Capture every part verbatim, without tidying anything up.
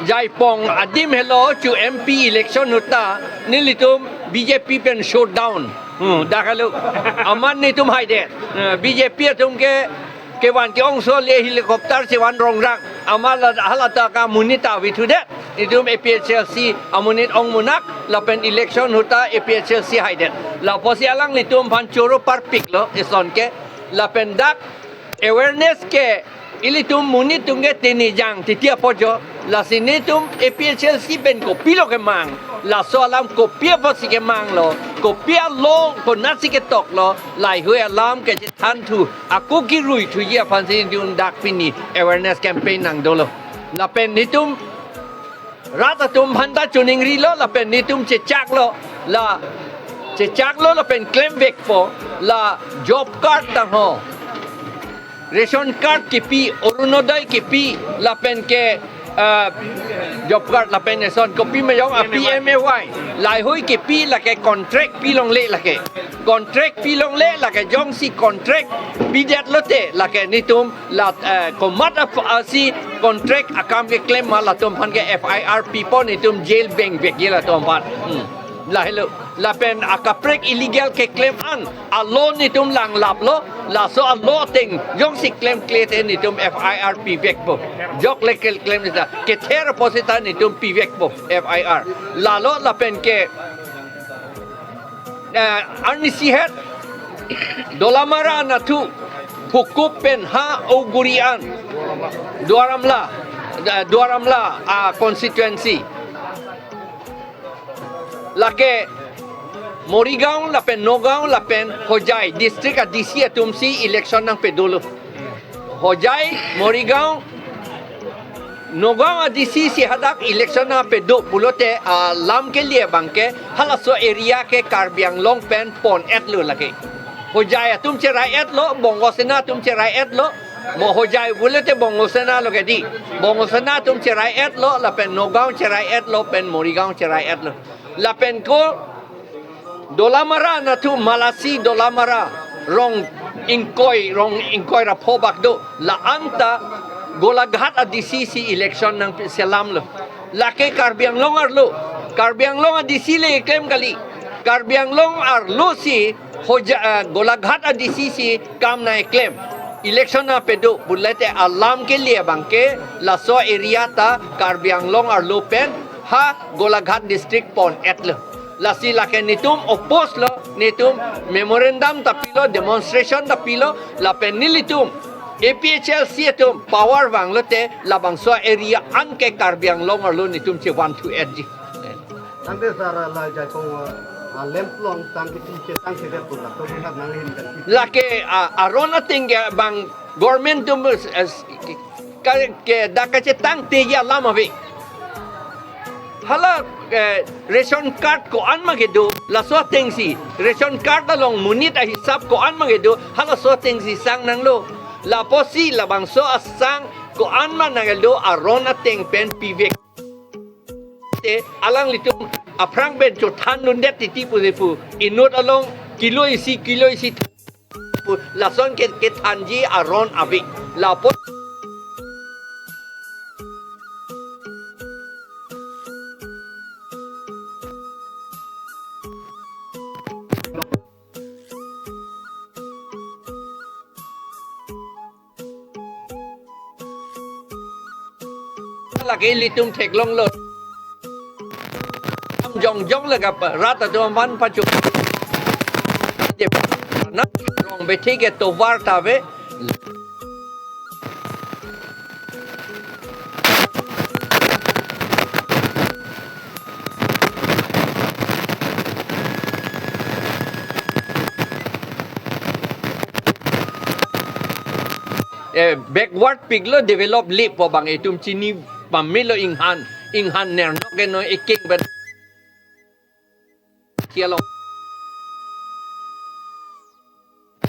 Jaipong adim helo chu M P election ahut ta nelitum B J P pen shutdown. Hmm, dak helo. Amat netum haidet. Eh, B J P atum ke kevan ke-ongso le helicopter chevan rongrang. Amat la hala ta ka monit ta vithudet. Netum A P H L C amonit ong munak lapen election ahut ta A P H L C haidet. Lapusi alanglitum aphan choro parpiklo eson ke. Lapen dak awareness ke ilitum monit atum ke tini jang titi apojo. Lasi netum A P H L C pen kopilo kemang. Laso alam kopi apotsi kemanglo. Kopi a-law konatsi ketoklo. Laheihui alam kechethan thu. Ako kerui thuji aphansi netum dak pini awareness campaign nangdolo. Lapen netum rat atum aphan ta choningrilo lapen netum chechaklo. La chechaklo lapen klemvekpo. La job card tangho, ration card kipi, Orunodoi kipi, lapen ke, ah, job card lapen eson kopi ma jong, ah, P M A Y. Laheihui kipi lake contract pilongle lake. Contract pilongle lake jongsi contract pidet lote lake netum la, eh, komat ap-, asi contract akam keklem ma latum aphan ke F I R pipo, netum jail bengvekji latum aphan. Hmm. Lahelo. Lapen akaprek illegal keklem an a-law netum langlaplo, laso a-law ateng jongsi klemkle te netum F I R pivekpo. Jok le keklem nita. Kether apotsi ta netum pivekpo F I R. Lalo lapen ke, eh, arnisi het Dolamara anatthu Phukup pen ha Oguri an, Duar Amla, eh, Duar Amla, ah, constituency. Lake Morigaon lapen Nagaon lapen Hojai district a-D C atumsi election nangpadolo. Hojai, Morigaon, Nagaon a-D C si hadak election nangpado pulote, ah, lam kele abangke halaso area ke Karbi Anglong pen pon-etlo lake. Hojai atum cherai-etlo, Bongo Sena atum cherai-etlo. Mo Hojai pulote Bongo Sena lo kedi. Bongo Sena atum cherai-etlo, lapen Nagaon cherai-etlo, pen Morigaon cherai-etlo. Lapen ko Dolamara anatthu Malasi Dolamara, rong ingkoi, rong ingkoi ra pho bak do, la-an ta Golaghat a-D C si election nangselamlo. Lake Karbi Anglong arlo, Karbi Anglong a-D C le klem kali. Karbi Anglong arlo si Hoja-, eh, Golaghat a-D C si kam nangklem. Election nangpado pulote alam kele abangke laso area ta Karbi Anglong arlo pen ha Golaghat district pon-etlo. Lasi lake netum oppose lo, netum memorandum ta pilo, demonstration ta pilo, lapen nelitum A P H L C atum power vanglote labangso area an ke Karbi Anglong arlo netum chevanthu-etji. Tangte sir, la Jaipong, ah, lamp along tang kiti chetang si dia pun la, to pun nang hin kan. Lake, ah, aron ateng ke bang government atum, eh, ke, ke dak kachetangte alam ave. Hala, eh, ration card ko-an ma kedo, laso atengsi. Ration card along monit ahisap ko-an ma kedo, halaso atengsi sang nanglo. Lapusi labangso asang ko-an ma nangkedo aron ateng pen pivek. Te alanglitum aphrang pen chothan dundet titi pusi pu. Inut along kilo isi, kilo isi pu. Lason ke, kethanji aron ave. Lapu lake ilitum theklonglo. Jongjong lake rat atum aphan pachu. Na rong bethe ke tovar ta ave. Eh, backward piklo, develop le pu abang itum chini pamelo, inghan, inghan nerno ke no eking ben. Kialo.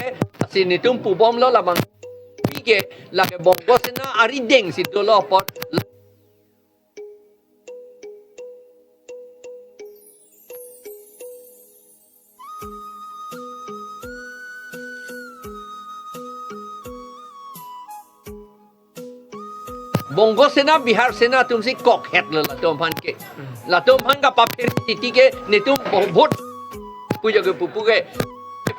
Eh, si netum pubomlo labang. Pi ke lake Bongo Sena arideng si dolo apot. Bongo Sena, Bihar Sena atumsi kokhetlo latum aphan ke. Latum aphan kapapher titi ke netum bo-, vote pujo ke pupu ke.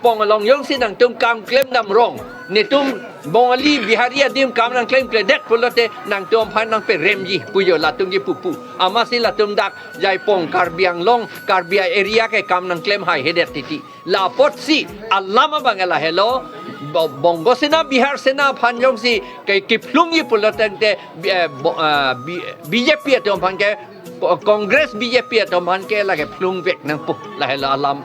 Pong along jongsi nangtum kam klemdam rong, netum Bongali Bihari adim kam nangklemkledet pulote nangtum aphan nangperemji pujo latum ke pupu. Amatsi latum dak Jaipong, Karbi Anglong, Karbi area ke kam nangklem haihedet titi. La apotsi alam abang lahelo, Bo-, Bongo Sena, Bihar Sena aphan jongsi ke kephlungji pulo tangte, eh, bo-, ah, B-, B J P atum aphan ke, Congress B J P atum aphan ke lake phlungvek nangpo, lahelo alam abang.